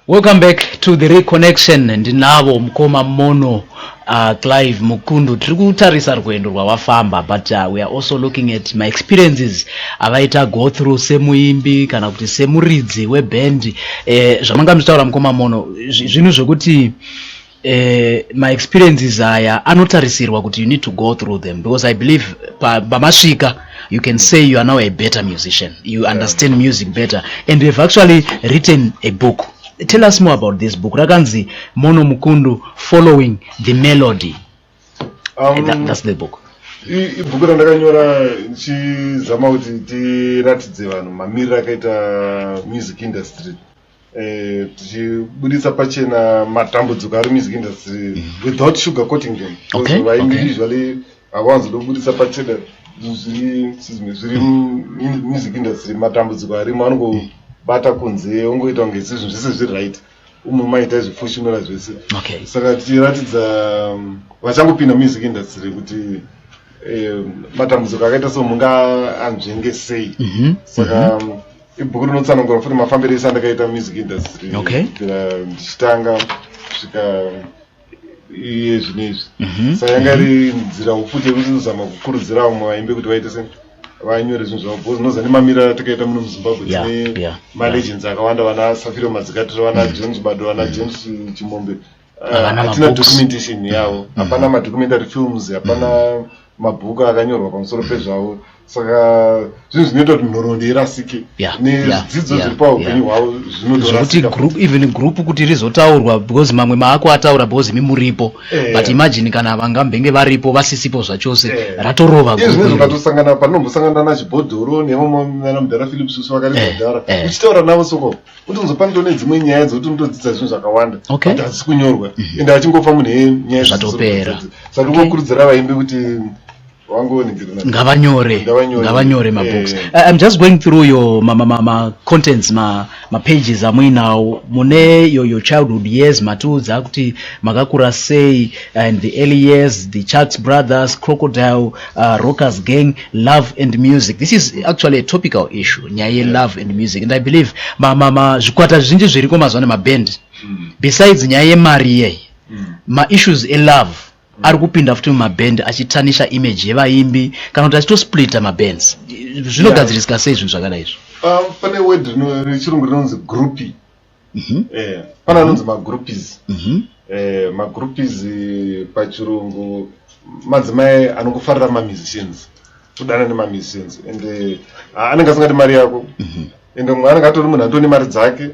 Welcome back to The Reconnection. Ndinavo mukoma Mono Clive Mukundu. Tiri kutarisa rwendo rwavafamba, but we are also looking at my experiences avaita go through semuimbi kana kuti semuridzi weband. Zvamanga muchitaura, mukoma Mono, zvinhu zvekuti my experiences aya anotarisirwa kuti you need to go through them, because I believe pamasvika you can say you are now a better musician, you understand music better, and you have actually written a book. Tell us more about this book rakanzi Mono Mukundu, Following the Melody. That's the book. Ibhuku randakanyora ndichizama kuti tiratidze vanhu mamiriro akaita music industry, tichibudisa pachena matambudziko ari music industry without sugar coating them. Vaimbi usually havawanzoda kubudisa pachena zvinhu zviri music industry, matambudziko arimo. Anongobata kunze, ongoita kunge zvinhu zvese zviri right, umo maita zvifushunura zvese. Saka tichiratidza vachangopinda music industry kuti matambudziko akaita so mungaanzvenge sei. Saka ibhuku rinotsanangura futi mafambiro ese andakaita music industry kubvira ndichitanga kusvika iye zvino izvi. Saka yanga iri nzira futi yekuti kuzama kukurudzira vamwe vaimbi kuti vaite se vanyore zvinhu zvavo, because unoziva nemamiriro atakaita muno muZimbabwe, tine malegends akawanda, vana Safiro Madzikatiro, vana John Chibado, vana James Chimombe. Havana Hatina mabooks. Documentation yavo, hapana madocumentary films, hapana mabhuku akanyorwa pamusoro pezvavo. Saka zvinhu zvinoita kuti nhoroondo irasike nezvidzidzo zviri paupenyu hwavo Zvokuti zvinotorasika. Group, even group kuti rizotaurwa, because mamwe maako ataura because imi muripo, but imagine kana vangambenge varipo vasisipo zvachose, ratorova Iye group zvinezvi iro. Ukatosangana panombosangana nachibhodhoro nevamwe mudhara Philip Susu vakaridza kudhara, uchitaura navo soko utonzopano tone dzimwe nyaya dzekuti unotodzidza zvinhu zvakawanda, but hadzisi kunyorwa, ende achingofa munhu yenyaya. Zvatopera. Saka tinokurudzira vaimbi kuti vangoningirina. Ngavanyore. Ngavanyore. Ngavanyore mabooks. Eh. I'm just going through your ma contents, ma pages amuinawo. Mune your childhood years, matiudza kuti makakura sei, and the early years, the Chucks Brothers, Crocodile Rockers Gang, love and music. This is actually a topical issue, nyaya ye-love and music, and I believe ma zvikwata zvizhinji zviriko mazuva ano, maband, besides nyaya yemari iyeyi, maissues elove ari kupinda futi mumaband, achitanisha image yevaimbi kana kuti achitosplita mabands. Zvinogadzirisika sei zvinhu zvakadai izvo? Pane word rechirungu rinonzi groupie. Pane anonzi magroupies. Magroupies pachirungu madzimai anongofarira mamusicians, kudana nemamusicians, and anenge asingadi mari yako, and mumwe anenge atori munhu atori nemari dzake.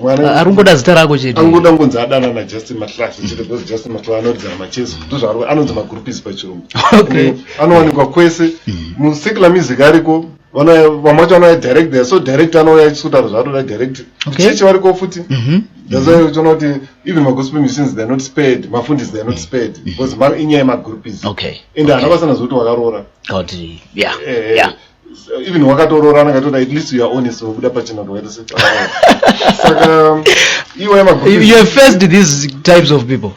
Ari kungoda zita rako chete. Angoda ngonzi adana naJustin Mahlahle chete, because Justin Mahlahle anoridzana macheso. Ndozvaari, anonzi magroupies pachirungu. And anowanikwa kwese, musecular music ariko. Vamwe vacho vanouya direct, they are so direct, anouya achikutaura zvaatoda direct. Chechi variko futi. That's why uchiona kuti even magospel musicians, they are not spared, mafundisi, they are not spared, because inyaya yemagroupies. And hana basa nazvo kuti wakaroora. Kuti yeah. Even wakatoroora, anenge atoda at least you are honest, wobuda pachena kuti waita sei. Saka iwo You have faced these types of people?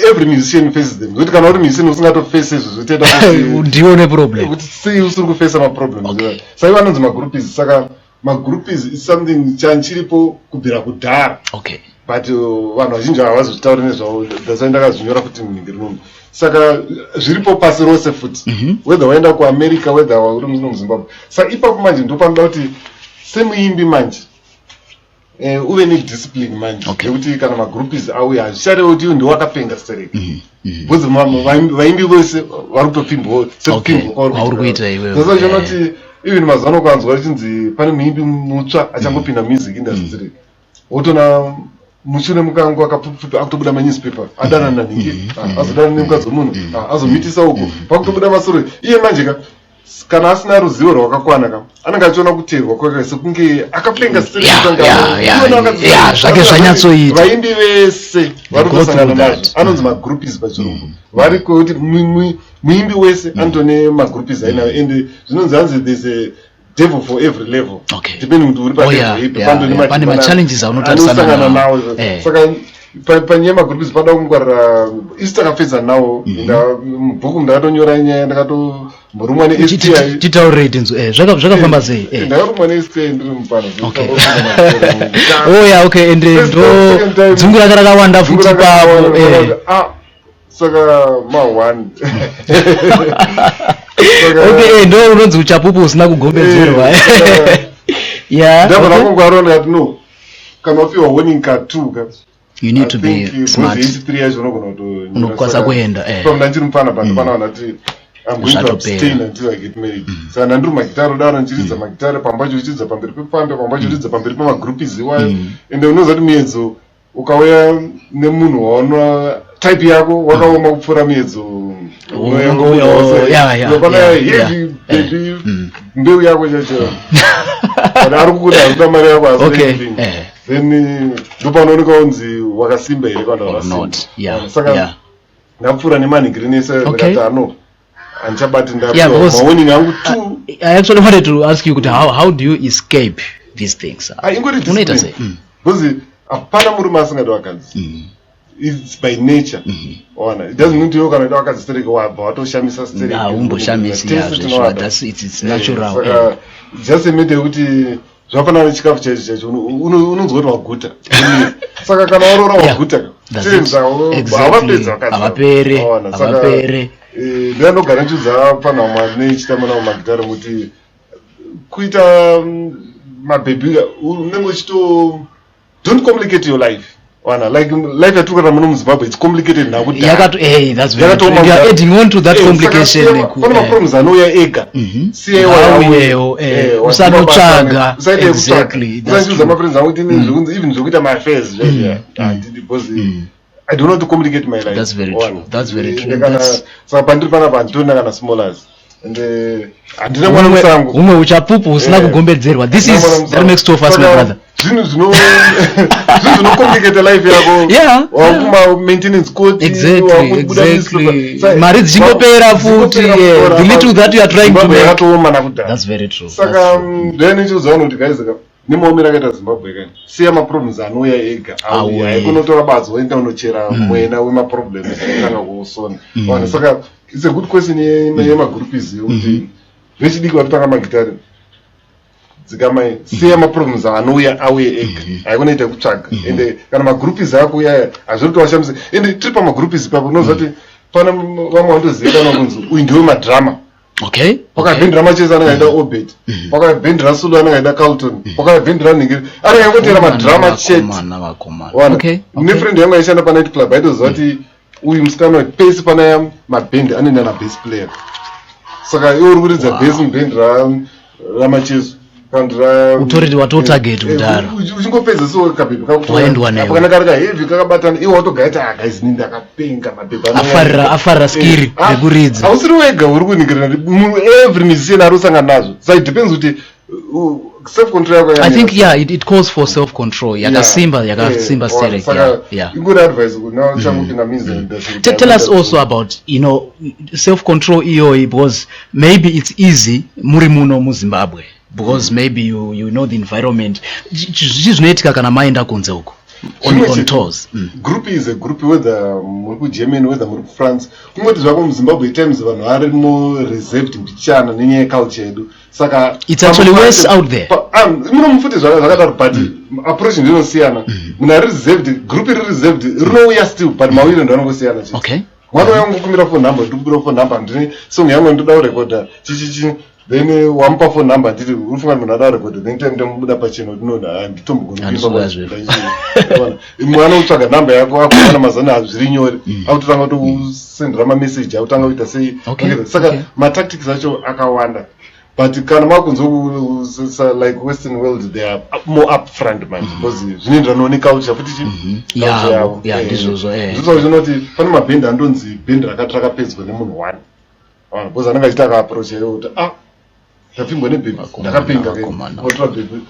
Every musician faces them, zvokuti kana uri musician usingatoface izvo, zvotoita kuti Ndiwo neproblem. Kuti sei usiri kufesa maproblems. Saka ivo anonzi magroupies. Saka magroupies is something chanchiripo kubvira kudhara, but vanhu vazhinji havazozvitauri nezvavo. That's why ndakazvinyora futi munhingi rinomu. Saka zviripo pasi rose futi, whether waenda kuAmerica, whether uri muno muZimbabwe. Saka ipapo manje ndopanoda kuti semuimbi manje uve nediscipline manje yekuti kana magroupies auya, hazvichareva kuti iwe ndiwakapenga stereki, because vaimbi vose vari kutopfimbwawo sekupfimbwa Kwauri kuita iwewe. Sasa uchiona kuti even mazuva ano ukanzwa richinzi pane muimbi mutsva achangopinda music industry, wotona mushure mukangu akapfupfupi akutobuda manewspaper, adana nanhingi, azodana nemukadzi wemunhu, azomitisa uko, pakutobuda masoro. Iye manje ka, kana asina ruzivo rwakakwana ka, anenge achiona kuteerwa kwake sekunge akapenga. Yeah, zvake zvanyatsoita. Vaimbi vese vari kutosangana nazvo, anonzi magroupies pachirungu. Vari kuti muimbi wese anotone magroupies ainayo, and zvinonzi hanzi there's a devil for every level, depending kuti uri Oh, palevel ipi. Pane machallenges aunotarisana anosangana nawo. Nawo. Saka Panyaya yemagroups pada kungwarira. Isu takapedza nawo. Mubhuku ndakatonyora nyaya, ndakatomborumwa neSTI. Titaurire tinzwe, zvakafamba sei? Ndakarumwa neSTI ndiri mupana. Okay. Oh yeah, okay, and ndo dzungu raka rakawanda futi ipapo. Ah, saka ma1. Okay, ndo unonzi uchapupu husina kugombedzerwa. Ndabva ndakongwarira, ndikati no, kana wapiwa warning ka2 ka, you need to be smart. Three yacho unogona kuto Unokwanisa kuenda. From ndandiri mupana, but pana vandati I'm going to abstain until I get married. Saka ndandiri magitare daro, ndichiridza magitare pamba pacho, uchiridza pamberi pepfambi, pamba pacho uchiridza pamberi pemagroupies iwayo. Ende unoziva kuti miedzo ukauya nemunhu waona type yako wakaoma kupfuura miedzo. Pana heavy baby, mbeu yako chacho, kana ari kukuda, ari mari yako, asi anything. Then ndopanooneka unzi wakasimba here kana wakasimba. Saka ndapfuura nemanhigirini ese, ndikati ano handichabati, ndapawarning angu two. I actually wanted to ask you kuti how do you escape these things? Ingori unoita sei? Because hapana murume asingadi vakadzi. It's by nature. Ona, it doesn't mean kuti iwe kana uida vakadzi stereke wabva watoshamisa stereke. Haumboshamisi, it's natural. Saka just a matter yekuti zvafanana nechikafu chaicho chaicho, unonzwa kuti waguta. Saka kana waroora waguta, havapedza. Havapere, havapere. Ndanogara ndichiudza panhama nechitamba navo magitare kuti kuita mabhebhi unenge uchito, don't complicate your life. Wana like life yatiri kurarama muno muZimbabwe, it's complicated. Adding on to that complication. Pane maproblems anouya ega. Auyewo, usanotsvaga. Exactly. Usachiudza mafriends angu kuti even zvekuita maaffairs handidi, because I don't want to complicate my life. That's very true. That's very true. Saka pandiri panapa handitorina kana smallers and handina mwana musango. Humwe uchapupu husina kugombedzerwa. This is that makes two of us, my brother. Zvinhu zvinocomplicate life yako. Wakuma maintenance court. Exactly. Mari dzichingopera futi, the little that you are trying to make. Yakatooma nakudhara. That's very true. Saka then ndichiudza vanhu kuti guys, nemaomero akaita Zimbabwe kani, siya maproblems anouya ega auya. Haikunotora badzi woenda unochera mwena wemaproblems, otanga kuusona vanhu. Saka it's a good question yemagroupies, yekuti vechidiki vatotanga magitare, dzikamai, siya maproblems anouya auye ega. Haikunoita kutsvaga. Ende kana magroupies akuuya, hazviri kutovashamisa. Ende tiri pamagroupies ipapo, unoziva kuti pana vamwe vanotozivikanwa kunzi uyu ndiwe madrummer. Pakauya bhendi raMachesi, anenge aida Obert. Pakauya bhendi raSulu, anenge aida Carlton. Pakauya bhendi ranhingiri, anenge aingotera madrummer chete. Nefriend yangu aishanda panight club aitoziva kuti uyu musikana uyu, pese pana mabhendi anoenda nabass player. Saka iwe uri kuridza bass mubhendi raMacheso. Utori watotarget kudhara. Uchingopedza so kabhebhi Waendwa newe. Kana kari kaheavy kakabatana, iwe watogaita, "Ah, guys, ni ndakapenga mabhebhi anouya." Afarira skiri rekuridza. Hausiri wega uri kuningirira. Every musician ari kusangana nazvo. So it depends kuti self control yako I yakamira think sei. Yeah, it calls for self control yakasimba, yakasimba sterek. Saka ingori advice kuti now changopinda music industry. Tell us also about self control iyoyi, because maybe it's easy muri muno muZimbabwe, because maybe you know the environment. Zvichi zvinoitika kana maenda kunze uko Zvimwe on tours? Group is a group, whether muri kuGermany, whether muri kuFrance. Kungoti zvako muZimbabwe times vanhu varimo reserved mbichana nenyaya yeculture yedu. Saka It's actually worse out there. Muno mufuti zvakadaro, but approach ndinosiyana. Munhu ari reserved, group iri reserved rinouya still, but mawiro ndo anongosiyana chete. Mwana uya ungokumbira phone number, ndikumbira phone number, ndine song yangu ndoda kurekodha chichichi. Then wamupa phone number, nditi uri funga munhu ada kurekodha, then time ndomubuda pachena kuti no, handitombogoni. Handisi kuda. Mwana utsvaga namba yako, akuona mazano, hazviri nyore, akutotanga kutokusendera mameseji, akutanga kuita sei. Saka matactics acho akawanda, but kana makunze like western world, they are more upfront manje, because zvinoenderanawo neculture futi chi culture yavo. Ndizvozvo. Ndizvo zvinoti pane mabhendi andonzi bhendi rakati rakapedzwa nemunhu one. Ona, because anenge achiita akaapproach iwe kuti, "Ah, ndapfimbwa nebhebhi." Vakomana, "Ndakapenga." vakomana. Otora bhebhi,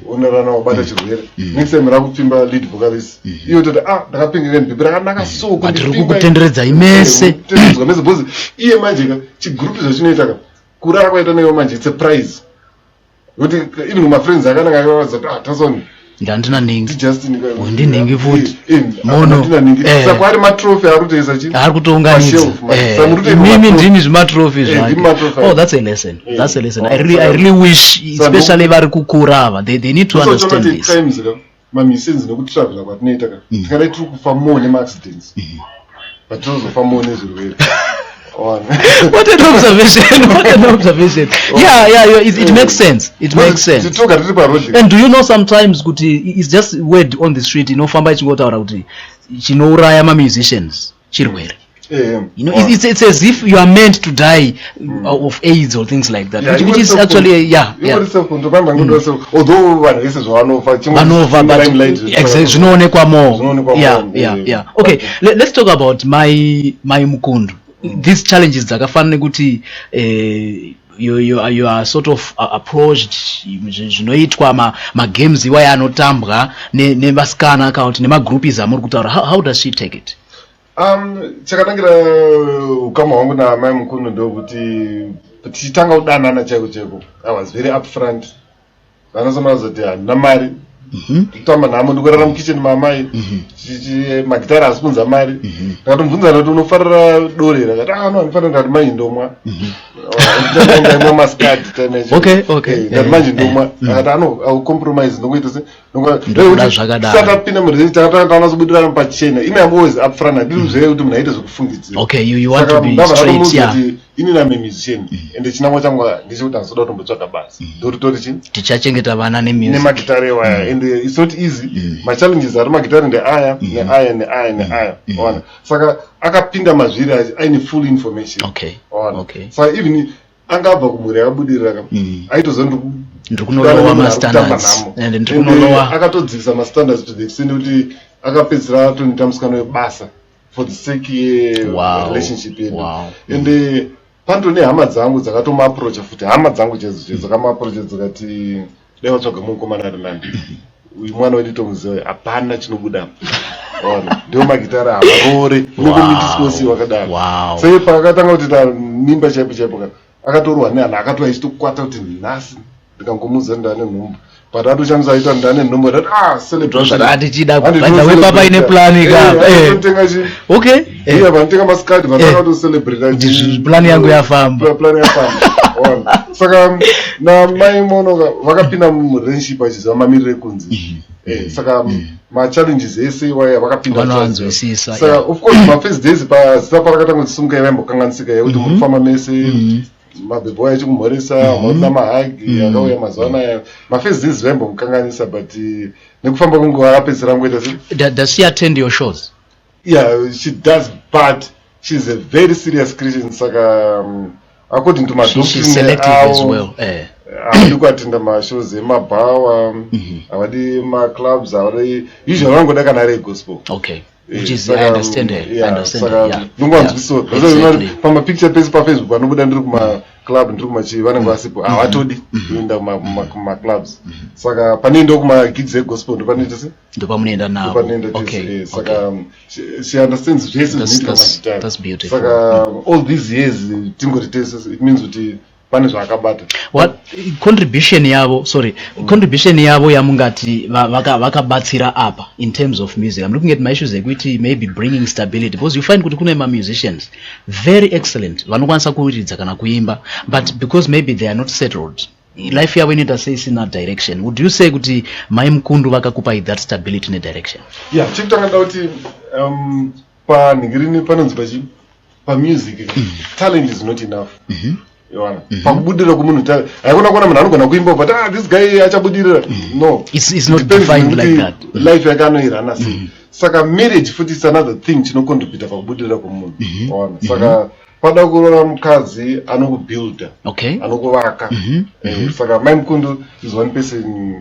onorana, wabata chirwere. Next time rakupfimba lead vocalist, iwe toti, "Ah, ndakapenga kani, bhebhi rakanaka so." But riri kundipfimba- kukutenderedzai mese. Kutenderedzwa mese, because iye manje ka chigroup zvachinoita ka, kurara kwaita newe manje, it's a prize, kuti even mafriends akanaka akawadza kuti, "Ah, Tason, Ndandina nhingi. Justin. Uyu ndinhingi futi. Mono. Ndina nhingi. Saka ari matrophy ari kutoisa chi? Ari kutounganidza. Pashelf, man. Saka muri kutoita Imimi matrophy. ndimi zvimatrophy zvake. Ndimi matrophy. Oh, that's a lesson. That's a lesson. I really wish, Saka especially vari kukura ava, they need to understand Usaona this. times ka mamusicians nokutravela kwatinoita ka, tingadai tiri kufa more nemaaccidents, but tinozofa more nezvirwere. Ona. What an observation! What an observation! Yeah, it makes sense. It makes sense. Titoga tiri paroad. And do you know sometimes kuti it's just word on the street inofamba ichingotaura kuti chinouraya mamusicians chirwere? It's as if you are meant to die of AIDS or things like that, which is actually, yeah. Although vanhu vese zvavanofa, Vanova, but exactly, zvinoonekwa more. Zvinoonekwa more, yeah. Yeah, okay, let's talk about mai Mukundu. These challenges dzakafanana nekuti you are sort of approached, zvinoitwa magames iwaya anotambwa nevasikana kana kuti nemagroupies amuri kutaura. How does she take it? Chakanakira ukama hwangu namai Mukundu ndokuti tichitanga kudanana chaiko chaiko, I was very upfront. Vanosomana zoti handina mari, ndikutamba nhamo, ndikurara mukicheni maamai, magitari asi kunza mari. Ndakatomubvunza ndati, "Unofarira dore?" Akati, "Ah, no, handifanira." Ndati, "Manje ndomwa." Ndaimwa maskadi time yacho. Ndati, "Manje ndomwa." Akati, "Ano, I will compromise, ndongoita se." Ndokuda zvakadaro. Sakapinda murelationship, takatanga tanazobudirana pachena. Ine am always upfront, handiri zve kuti munhu aite zvekufungidzira. Okay, you want to be straight, yeah. Ini ndame musician, ende chinangwa changu ndechekuti handizoda kutombotsvaga basa, ndotitori chi Tichachengeta vana nemusic. Nemagitare iwaya, and it's not easy. Machallenges ari magitare ndeaya, neaya, neaya, neaya, ona. Saka akapinda mazviri aine full information. Ona. Saka even angabva kumhuri yakabudirira ka, aitoziva Ndiri kunolowa mastandards and ndiri kunolowa. Akatodzikisa mastandards to the extent kuti akapedzisira atoniita musikana webasa for the sake yerelationship yedu. Ende panotone hama dzangu dzakatomuapproacha futi, hama dzangu chaidzo chaidzo dzakamuapproacha, dzikati, "Dai watsvaga mukomana ari nani, uyu mwana wedu tomuziva, hapana chinobuda, ona ndiwo magitara, havarore unongomitisikosi wakadaro." Sai paakatanga kuti mimba chaipo chaipo ka, akatorwa nehana, akatova achitokwata kuti nhasi ndikangomuudza ndane nhumbu, but atoshamisa aita ndane nhumbu, ndati, "Ah, celebration." Zvatichida by the way, papa ine plan ka. Tenga chi iya, vanotenga masikati, vatanga kutocelebrate. Kuti plan yangu yafamba. Plan yafamba. Ona. Saka namai Monoka vakapinda murelationship achiziva mamiriro ekunze. Saka machallenges ese iwaya vakapinda. Vanoanzwisisa. Saka of course mafirst days pazita parakatanga kusimuka vaimbokanganisika yekuti muri kufamba mese, mabhebho achikumhoresa, maurina mahugs akauya mazuva anaya. Mafirst days vaimbomukanganisa, but nekufamba kwenguva akapedzisira ngoita se Does she attend your shows? Yeah, she does, but she's a very serious Christian. Saka according to She's selective as well. Havadi kuatenda mashows emabhawa, havadi maclubs, havadi usually vangoda kana ari egospel. Okay, which is, I understand her. I understand her. Yeah. Ndongonzwisiwa pamapicture pese paFacebook anobuda ndiri kumaclub, ndiri kumachii, vanenge vasipo, havatodi kuenda kumaclubs. Saka panoendawo kumagigs egospel ndopanoita se Ndopamunoenda navo. Ndopanoenda tese. Saka she understands zvese zvinoitika magitari. That's beautiful. Saka all these years tingori tese, it means kuti pane zvaakabata. What contribution yavo, sorry, contribution yavo yamungati vakabatsira apa in terms of music? I'm looking at my issues ekuti maybe bringing stability, because you find kuti kune mamusicians very excellent vanokwanisa kuridza kana kuimba, but because maybe they are not settled, life yavo inoita seisina direction. Would you say kuti mai Mukundu vakakupai that stability nedirection? Yeah, chekutanga nda kuti panhingirini panonzi pachi pamusic, talent is not enough. Yona pakubudirira kwemunhu, haikona kuona munhu anogona kuimba but, "Ah, this guy achabudirira." No. It's not Depends defined like nekuti that. Life yake anoirana sei. Saka marriage futi is another thing chinocontributa pakubudirira kwemunhu. Waona, saka pada kuroora mukadzi anokubuilda, anokuvaka. Saka mai Mukundu is one person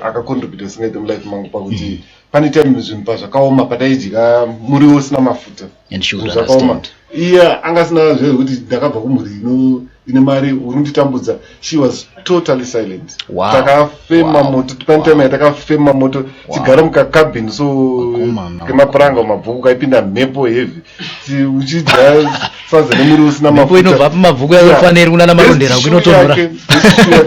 akacontributa singaite mulife mangu, pakuti pane time zvinhu pazvakaoma, pataidya muriwo usina mafuta. And she would Zvinhu zvakaoma. understand. Iye angasina zvekuti ndakabva kumhuri ino. Ine mari, uri kunditambudza. She was totally silent. Takafema moto pane time yatakafema moto tigara mukakabhini so Vakomana, kemapuranga, mabvuku, kaipinda mhepo heavy, uchidya sadza nemuriwo usina mhepo mafuta. Inobva pamabvuku yafaneri kunana Marondera kuinotonhora.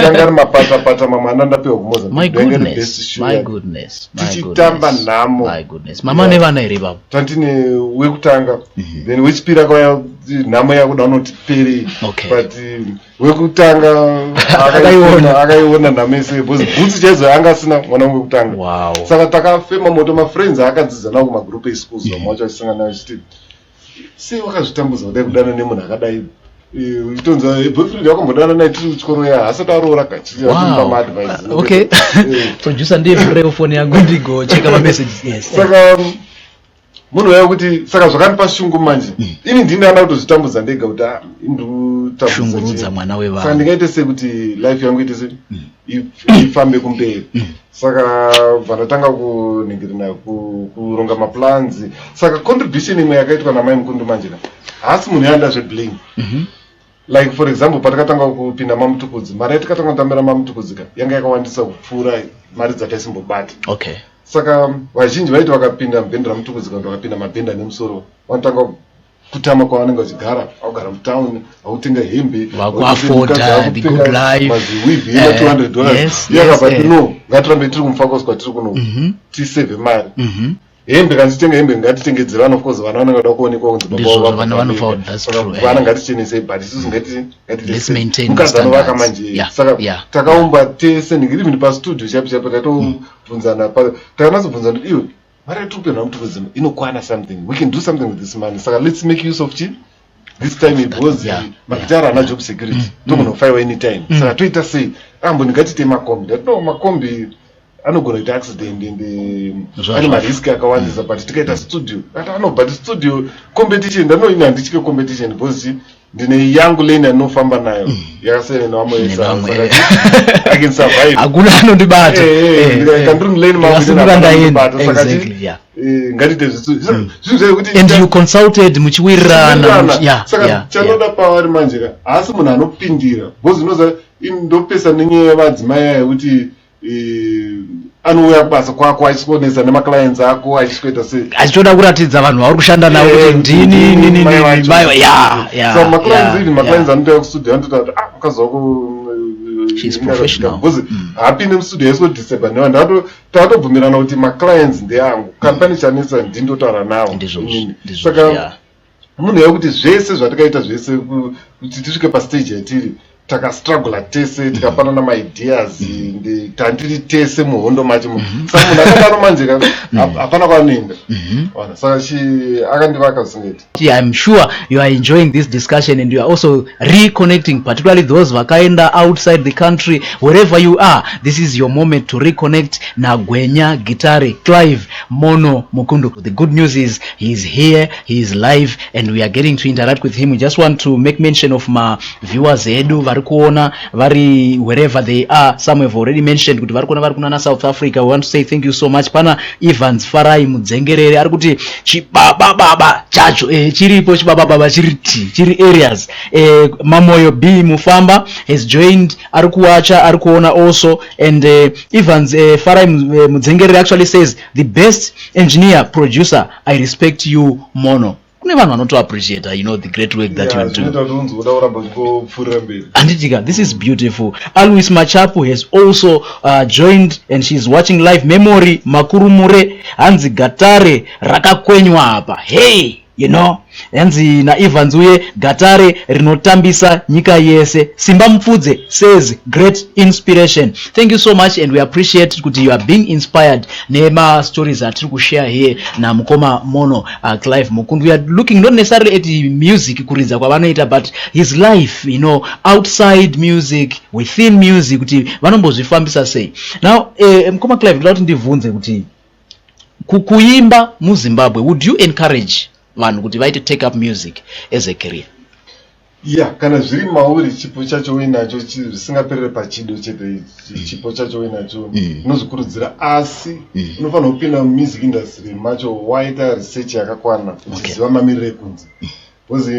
Yanga ari mapatapata mamwe andandapiwa My kuMozambique. Yanga iri best goodness, shoe my yake. goodness, my Tichitamba goodness. nhamo. My goodness, mama nevana here ipapo? Tandine wekutanga, then wechipiri akauya nhamo yakuda unoti perei. But wekutanga Akaiona. Akaiona nhamo yese because bhutsu chaidzo anga asina mwana wangu wekutanga. Saka takafema moto. Mafriends aakadzidza nawo kumagroup eschools, vamwe vacho vachisangana nawo vachiti, "Sei wakazvitambudza kudai kudana nemunhu akadai?" Uchitonzwa boyfriend wakambodana naye tiri kuchikoro ya hasati aroora kachipa maadvice. Okay, producer, ndivhurewo foni yangu ndigocheka mamessages, yes. Saka munhu waya kuti saka zvakandipa shungu manje, ini ndini ana kutozvitambudza ndega kuti, ah, indikutambudza Shungurudza chii. mwana Saka wevanhu. Ndingaite sei kuti life yangu ite sei ifambe kumberi? Saka bva ndatanga kuningirina kuronga maplans. Saka contribution imwe yakaitwa namai Mukundu manje ka, haasi munhu yaanda zvebling. Like for example, patakatanga kupinda maMutukudzi, mari yatikatanga kutambira maMutukudzi ka yanga yakawandisa kupfuura mari dzataisimbobata. Saka vazhinji vaiti vakapinda mubhendi raMutukudzi kana kuti vakapinda mabhendi ane musoro, vanotanga kutama kwavanenge vachigara, akugara mutauni, akutenga hembe, Vakuafforda the good life. Maziwivhi ema$200. Yakabva no, ngatirambe tiri kumufakos kwatiri kuno, tisevhe mari. Hembe, kana titenga hembe, ngatitenge vana. Of course vana vanenge vada kuonekwa kunzi baba Ndizvozvo, vavo vana vabva vanofa, America. That's Saka true, vana ngatichenесei, but isusu Let's maintain the mukadzi anovaka standards. manje. Saka takaumba tese, even pastudio chaipo chaipo tatobvunzana, takanatsobvunzana kuti, "Iwe, mari yatiri kupinda muTukudzima inokwana something. We can do something with this money, saka let's make use of chi this time, because magitara haana job security, togonofaiwa anytime. Saka toita sei?" Ambo ndingatite makombi. Ndati, "No, makombi anogona kuita accident and ane mariski akawandisa, but tikaita studio." Ati ano, but studio competition. Ndanoini handitye competition because ndine yangu lane yandinofamba nayo yakasiyana nevamwe vese. Nevamwe, Saka I can survive. Hakuna anondibata. Ndiri mulane mangu. Ndikasimuka Ndine ndaenda. anondibata. Saka ngatiite zvinhu zvekuti And you consulted muchiwirirana. Tichiwirirana. Saka chanoda pavari manje ka, haasi munhu anopindira because unoziva ini ndopesa nenyaya yevadzimai aya yekuti anouya kubasa kwako achiswonesa nemaclients ako, achisweta sei. Achitoda kuratidza vanhu vauri kushanda navo kuti ndini nini Mai nini vacho. mai ya. So maclients, even maclients anotouya kustudio anototaura kuti, "Ah, mukadzi wako She's professional. Because haapinde mustudio aisodisturba nevanhu. Takatobvumirana kuti maclients ndeangu, kana pane chanetsa ndindotaura navo inini. Saka munhu yekuti zvese zvatikaita zvese kuti tisvike pastage yatiri, takastrugula tese, tikapanana maideas, tandiri tese muhondo macho. Saka munhu akadaro manje ka, hapana kwaanoenda. Ona, saka akandivaka zvisingaiti. I'm sure you are enjoying this discussion and you are also reconnecting, particularly those vakaenda outside the country. Wherever you are, this is your moment to reconnect naGwenya Gitare, Clive Mono Mukundu. The good news is he is here, he is live, and we are getting to interact with him. We just want to make mention of ma viewers edu vari kuona vari wherever they are. Some have already mentioned kuti vari kuona vari kunana South Africa. We want to say thank you so much. Pana Evans Farai Mudzengerere ari kuti chibaba baba chacho chiripo, chibaba baba chiri t chiri areas. Mamoyo B Mufamba has joined, ari kuwacha, ari kuona also. And Evans Farai Mudzengerere actually says, "The best engineer producer, I respect you, Mono." Kune vanhu vanotoappreciate the great work that you do. Zvinoita kuti unzi uda kuramba uchingopfuurira mberi. Anditika, this is beautiful. Alois Machapu has also joined and she's watching live. Memory Makurumure hanzi gatare rakakwenywa apa. Hey, hanzi naEvans uye gatare rinotambisa nyika yese. Simba Mupfudze says, "Great inspiration." Thank you so much and we appreciate kuti you are being inspired nemastories atiri kushare here namukoma Mono Clive Mukundu. We are looking not necessarily at music, kuridza kwavanoita, but his life outside music, within music, kuti vanombozvifambisa sei. Now mukoma Clive, ndoda kuti ndibvunze kuti kuimba muZimbabwe, would you encourage vanhu kuti vaite take up music as a career? Ya, kana zviri mauri, chipo chacho uinacho, zvisingaperere pachido chete, chipo chacho uinacho, unozvikurudzira, asi unofanira kupinda mumusic industry macho waita research yakakwana, uchiziva mamiriro ekunze. Because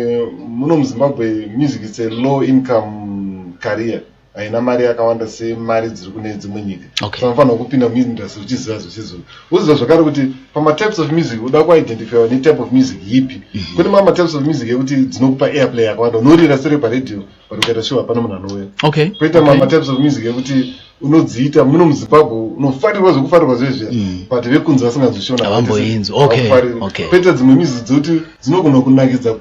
muno muZimbabwe music is a low income career, haina mari yakawanda semari dziri kune dzimwe nyika. Saka unofanirwa kupinda muindustry uchiziva zvese. Woziva zvakare kuti pamatypes of music uda kuidentifywa netype of music yipi. Kune mamwe matypes of music ekuti dzinokupa airplay yakawanda, unorira sere paradio, but ukaita show hapana munhu anouya. Poita matypes of music ekuti unodziita muno muZimbabwe unofarirwa zvekufarirwa zvezviya, but vekunze vasinganzwishona. Havamboinzwi. Poita dzimwe music dzekuti dzinogona kunakidza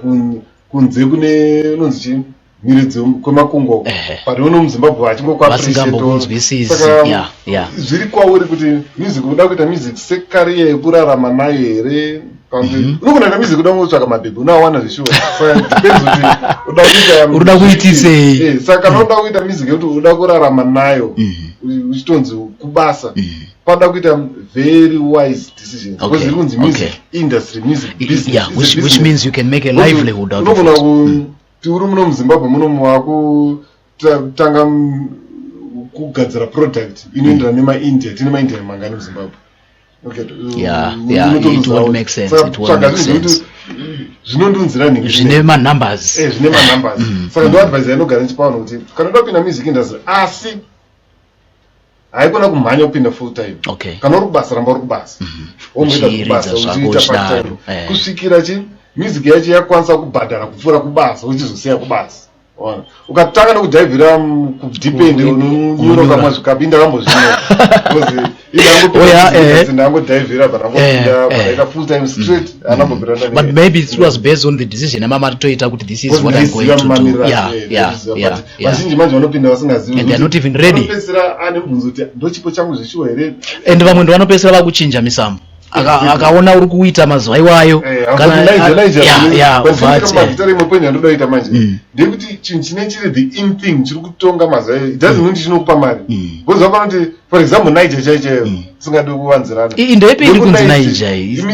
kunze kune unonzi chii, mhiridzi kwemakungwa uko, but uno muZimbabwe Vasingambokunzwisisi. Saka zviri kwauri kuti music uda kuita music secareer yekurarama nayo here, kana kuti unogona kuita music uda kungotsvaka mabhebhi, unoawana zveshuwa. Saka depends kuti uda kuita Unoda kuitisei. Saka kana uda kuita music yekuti uda kurarama nayo, uchitonzi kubasa, panoda kuita very wise decisions, because iri kunzi music industry, music business. It's a Which business. means you can make a livelihood out of Unogona it. kuti uri muno muZimbabwe muno wakutanga kugadzira product inoenderana nemaIndia. Tine maIndia mangani muZimbabwe? Okay, Yeah, it won't make sense, it won't Tsvaga make zvinhu sense. zvekuti zvinondunzira nhingi Zvine manumbers. Zvine manumbers. Saka ndo advice yainogara ndichipa vanhu kuti kana uda kupinda music industry, asi haikona kumhanya kupinda full time. Kana uri kubasa, ramba uri kubasa, womboita Uchiridza kubasa zvako uchiita part uchidaro, time kusvikira chi music yacho yakwanisa kubhadhara kupfuura kubasa, uchizosiya kubasa. Waona? Ukatanga nokudhaivhira kudeep end, unonyura. Unonyura. Kamazvikapinda kambozvino. Oh, yeah, Ndangodhaivhira pandangopinda, pandaita full time straight, andambobvira. But maybe it was based on the decision yamamatoita kuti this is what I'm going to do. Yeah. Vazhinji manje vanopinda vasingazivi. And they're not even ready. Vanopedzisira ane mubvunzo kuti ndochipo changu zveshuwa here. And vamwe ndo vanopedzisira vakuchinja misambo. Akaona uri kuita mazuva iwayo Kana rimwe point yandoda kuita manje ndeyekuti chinhu chine chiri the in thing chiri kutonga mazuva ayo, it doesn't mean chinokupa mari, because vafana kuti, for example, Niger chaiyo chaiyo, tisingadi kuvanzirana. Iyi ndeipi iri kunzi Naija iyi?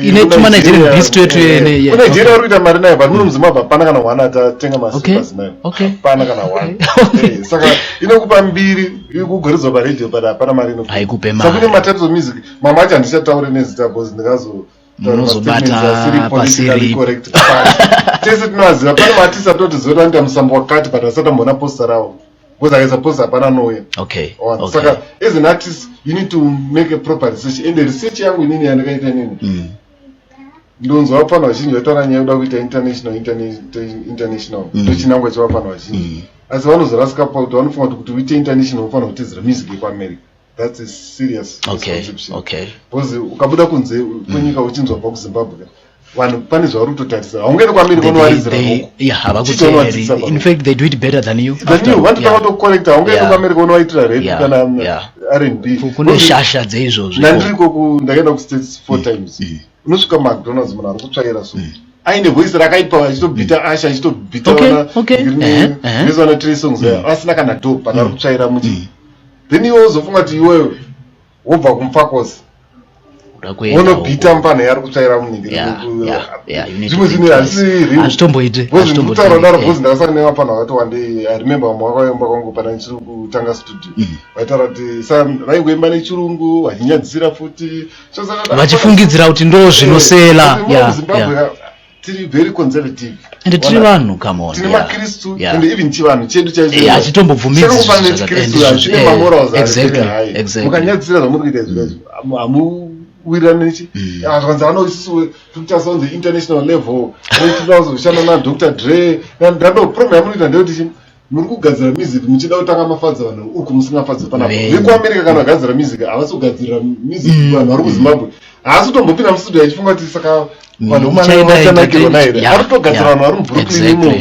Ine tuma Nigerian beats twetu KuNigeria vari kuita mari nayo, but muno muZimbabwe hapana kana one atatenga maslippers nayo. Hapana kana one. Saka inokupa mbiri, iri kugoridzwa paredhiyo, but hapana mari inokupa. Haikupe Saka kune mari. matypes of music mamwe acho handichataure nezita because ndingazo Munozobata pasiri. Correct. Tese tinovaziva. Pane maartist atotiziva kuti anoita musambo wakati, but asati amboona poster rawo, because akaisa poster hapana anouya. Ona. Saka as an artist you need to make a proper research, and the research yangu inini yandakaita inini, ndonzwa vapfana vazhinji vaitaura nyaya yekuda kuita international, international. Ndochinangwa chevapfana vazhinji, asi vanozorasika pakuti vanofunga kuti uite international unofanira kutedzera music yekuAmerica. That's a serious misconception. Because ukabuda kunze kwenyika uchinzwa bva kuZimbabwe, vanhu pane zvavari kutotarisa. Haungaende kuAmerica unovaridzira rock. Yeah, havakuteereri. In fact, they do it better than you. Than you. Vanototanga kutocorrecta. Haungaende kuAmerica unovaitira rap kana R&B. Kune shasha dzeizvozvo. Ndandiriko, ndakaenda kuStates four times. Unosvika McDonald's, munhu ari kutsvaira so aine voice rakaipa, achitobhita Usher, achitobhita vana Trey Songz, asina kana dope, but ari kutsvaira muchi. Then iwe uzofunga kuti iwewe wobva kuMufakose Uda kuenda wonobhita mupfanha yaari kutsvaira munhingi. Zvimwe zvinhu hazvisi real. Hazvitomboiti. Because ndikutaura kudaro because ndakasangana nevapfanha vakati wandei. I remember vamwe vakaimba kwangu pana ndichiri kutanga studio, vaitaura kuti sa vaingoimba nechirungu vachinyadzisira futi. So saka Vachifungidzira kuti ndo zvinosela. Zimbabwe tiri very conservative. And tiri vanhu, come on. Tine maKristu, and even chivanhu chedu chaicho Hachitombobvumidzi chakafanana zvinhu nechikristu, zvaka- hazvine mamorals ari very high. Mukanyadzisira zvamuri kuita izvi izvi, hamuwirirani nechi zvakanzi ano isusu tiri kutarisa on the international level, tinoda kuzoshanda naDr Dre. Ndando problem yamunoita ndeyekuti chi muri kugadzira music muchida kutanga mafadza vanhu uku musingafadzi panapa. VekuAmerica kana vagadzira music, havasi kugadzirira music vanhu vari kuZimbabwe. Haasi kutombopinda mustudio achifunga kuti saka vanhu Ichaita vachanakirwa naye here. Ari kutogadzira vanhu vari muBrooklyn imomo.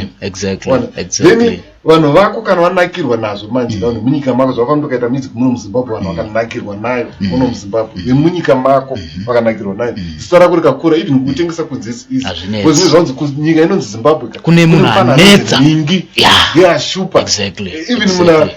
Ona. Then vanhu vako kana vanakirwa nazvo manje, vanhu vemunyika mako, zvakafanira ukaita music muno muZimbabwe, vanhu vakanakirwa nayo muno muZimbabwe, vemunyika mako vakanakirwa nayo, zita rako rikakura, even kutengesa kunze is easy. Hazvinetsi. Because zvine zvanzi kunyika inonzi Zimbabwe ka, Kune munhu mufana anonzi anetsa. Ningi ndeashupa. Even muna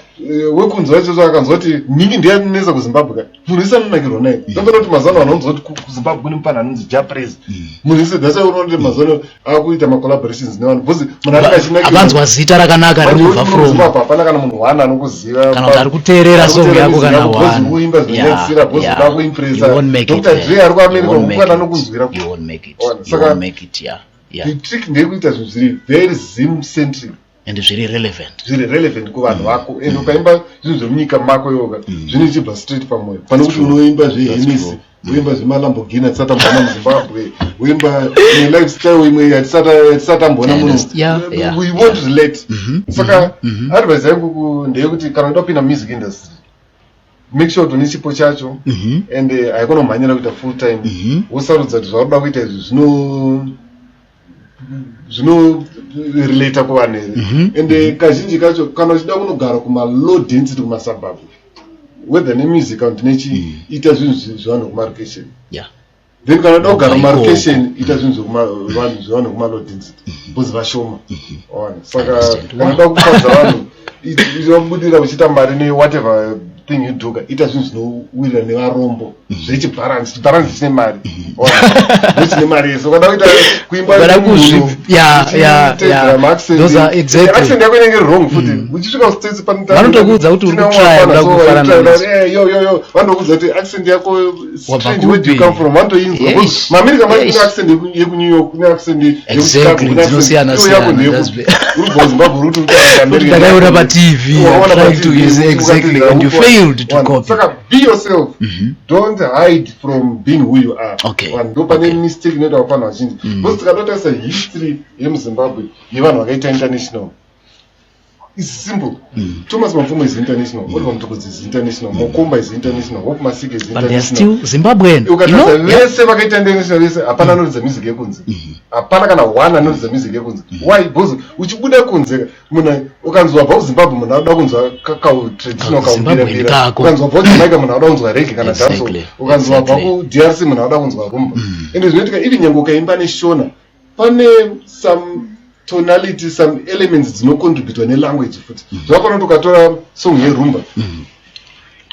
wekunze wacho akanzwa kuti Ningi ndiyanetsa kuZimbabwe ka, munhu wese anonakirwa naye. Ndofana kuti mazano vanhu vanonzwa kuti kuZimbabwe kune mufana anonzi Jah Prayzah, munhu wese, that's why unoona kuti mazano akuita macollaborations nevanhu, because munhu anenge achinakirwa. Avanzwa zita rakanaka Manje rinobva uri from Zimbabwe hapana kana munhu one anokuziva. Kana kuti ari kuteerera song yako kana one. Kuimba zvinonyadzisira because uda kuimpressa You won't make it Dr there. Dre ari kuAmerica You won't make kukwana it. anokunzwira. You won't make it. Ona, You won't make it, yeah. The trick ndeyekuita zvinhu zviri very Zim centric and zviri relevant. Zviri relevant kuvanhu vako. And ukaimba zvinhu zvemunyika mako yoga, zvine chibva straight pamwoyo, pane kuti unoimba zveHennessy, woimba zvemaLamborghini atisati amboona muZimbabwe, woimba imwe lifestyle imwe yatisati amboona muno. We won't relate. Saka advice yangu ndeyekuti kana uda kupinda music industry, make sure kuti une chipo chacho and haikona kumhanyira kuita full time. Wosarudza kuti zvauri kuda kuita izvi zvinorelata kuvanhu here. And kazhinji kacho kana uchida kunogara kumalow density, kumasuburb, whether nemusic kana kuti nechi, ita zvinhu zvevanhu vekumarokesheni. Then kana uda kugara Wobva ikoko. Mumarokesheni, ita zvinhu zvevanhu vekumalow density because vashoma. Waona? Saka Understand. kana uda kufadza vanhu, inobudirira uchiita mari newhatever thing you do, ita zvinhu zvinowirira nevarombo, zvechibharansi. Chibharansi chine mari. Waona? Ndochine mari yese. Ukada kuita kuimba Ukada nemunhu, uchiteedzera maAccent, Those are exactly. accent yako inenge iri wrong futi. Uchisvika kuStates Vanotokuudza kuti uri kutrya kuda kufanana nesu. Yo yo yo, vanokuudza kuti accent yako Wabva strange, where do you kupi? come from? Vanotoinzwa. MaAmerica macho kune accent yekuNew York, kune accent yekuChicago, kune accent Dzinosiyana iyo yako siyana. Uri kubva kuZimbabwe, uri kuti utaura Kuti ndakaiona paTV, Waona I'm trying to pa TV, use exactly, and you ukatedza failed to One. copy. Saka be yourself, don't hide from being who you are. Vanhu ndo pane mistake inoita vafanhu vazhinji, because tikatotarisa history yemuZimbabwe yevanhu vakaita international is simple. Thomas Mapfumo is international, Oliver Mtukudzi is international, Mokomba is international, Hope Masike is But they are international. still Zimbabwean, you Ukatarisa know? Yeah. vese vakaita international vese, hapana anoridza music yekunze, hapana kana one anoridza music yekunze. Why? Because uchibuda kunze, munhu ukanzwa wabva kuZimbabwe, munhu anoda kunzwa katraditional Zimbabwean kaumbira. kako. Ukanzwa wabva kuJamaica, munhu anoda kunzwa reggae kana dancehall. Ukanzwa wabva kuDRC, munhu anoda kunzwa rumba. Ende zvinoitika, even nyange ukaimba neShona, pane some tonality, some elements dzinocontributwa nelanguage futi. Zvakafanana kuti ukatora song yerumba,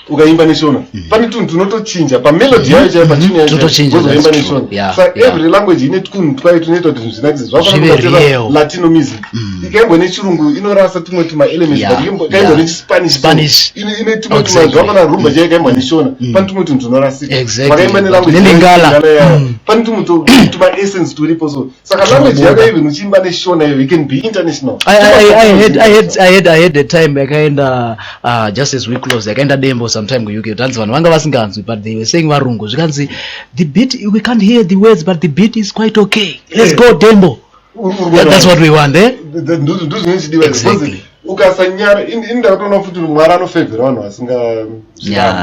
ukaimba neShona, pane tunhu tunotochinja pamelody yayo chaiyo, patune yayo. Tunotochinja, Wozoimba that's true. neShona. Saka every language ine tunhu twayo tunoita kuti zvinhu zvinakise. Zvakafanana Zvive kuti ukatora real. Latino music, ikaimbwa nechirungu inorasa tumwe tumaelements, but ikaimbwa nechiSpanish Spanish. ine tumwe tuma. Zvakafanana rumba chaiyo, ikaimbwa neShona, pane tumwe tunhu tunorasika. Vakaimba nelanguage Nelingala. Lingala, yeah. Pane tumwe tumaessence turipo. So saka language Tunobuda. yako, even uchiimba neShona iyo, you can be international. I had a time yakaenda, just as we close, yakaenda Dembo sometime kuUK, tanzi vanhu vanga vasinganzwi, but they were saying, varungu, zvikanzi the beat, we can't hear the words, but the beat is quite okay, let's go, Dembo. Yeah, that's what we want, eh? Ndozvinochidiwa. Ukasanyara, ini ndakatoona futi kuti Mwari anofevhera vanhu vasinga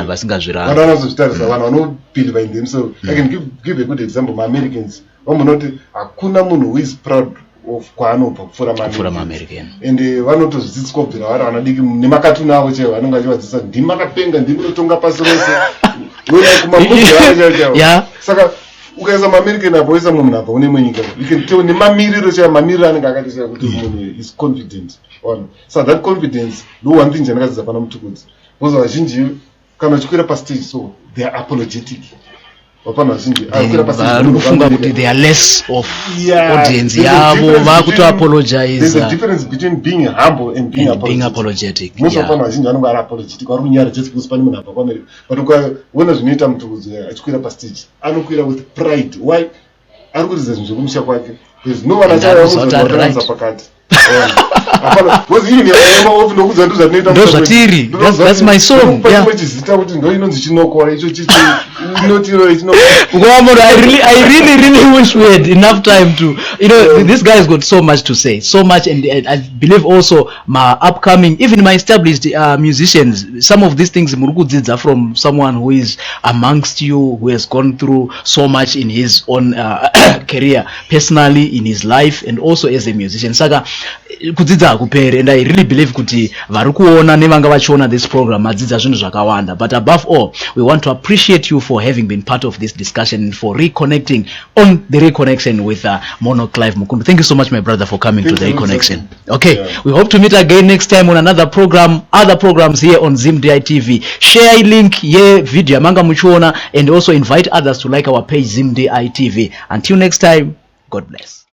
vasingazvirambi. Vanhu vanozozvitarisa, vanhu vanobelieve in themselves. I can give a good example, maAmericans. Vamboona kuti hakuna munhu who is proud of kwaanobva kupfuura kupfuura maAmerican. MaAmerican. Ende vanotozvidzidziswa kubvira vari vana diki nemakatuni avo chaivo, vanenge vachivadzidzisa, ndimi makapenga, ndimi munotonga pasi rose. Kumamovie avo chaivo chaivo. Saka ukaisa maAmerican apo, woisa mumwe munhu apa une imwe nyika, you can tell nemamiriro chaivo, mamiriro anenge akaita chaivo, kuti munhu is confident. Ona, so that confidence ndo one thing chandakadzidza pana Mutukudzi, because vazhinji kana uchikwira pastage, so they are apologetic. Vapana vazhinji akwira pastage, Vari kufunga kuti they are less of audience There's a yavo, difference vakutoapologize. There's a difference between being humble and being and being apologetic. Apologetic. Most of vanhu vazhinji vanenge vari apologetic, vari kunyara just because pane munhu abva kuAmerica. But ukaona zvinoita Mutukudzi achikwira pastage, anokwira with pride. Why? Ari kuridza zvinhu zvekumusha kwake. There's no one And anoziva kuti ari achavanza right. pakati. Hapana, because even yakaimba off, ndokudza ndo zvatinoita. Ndo zvatiri. That's my song, yeah. Chimwe chizita kuti ndo inonzi chinokora icho chichi inotiro chinokora. Mukwamuro, I really, really wish we had enough time to, this guy has got so much to say, so much, and I believe also my upcoming, even my established musicians, some of these things muri kudzidza from someone who is amongst you, who has gone through so much in his own career, personally in his life, and also as a musician. Saka kudzidza hakuperi, and I really believe kuti vari kuona nevanga vachiona this program madzidza zvinhu zvakawanda. But above all, we want to appreciate you for having been part of this discussion and for reconnecting on The Reconnection with Mono Clive Mukundu. Thank you so much, my brother, for coming to Thank The you, Reconnection. Sir. Okay. We hope to meet again next time on another program, other programs here on ZimDI TV. Share link yevideo yamanga muchiona and also invite others to like our page, ZimDI TV. Until next time, God bless.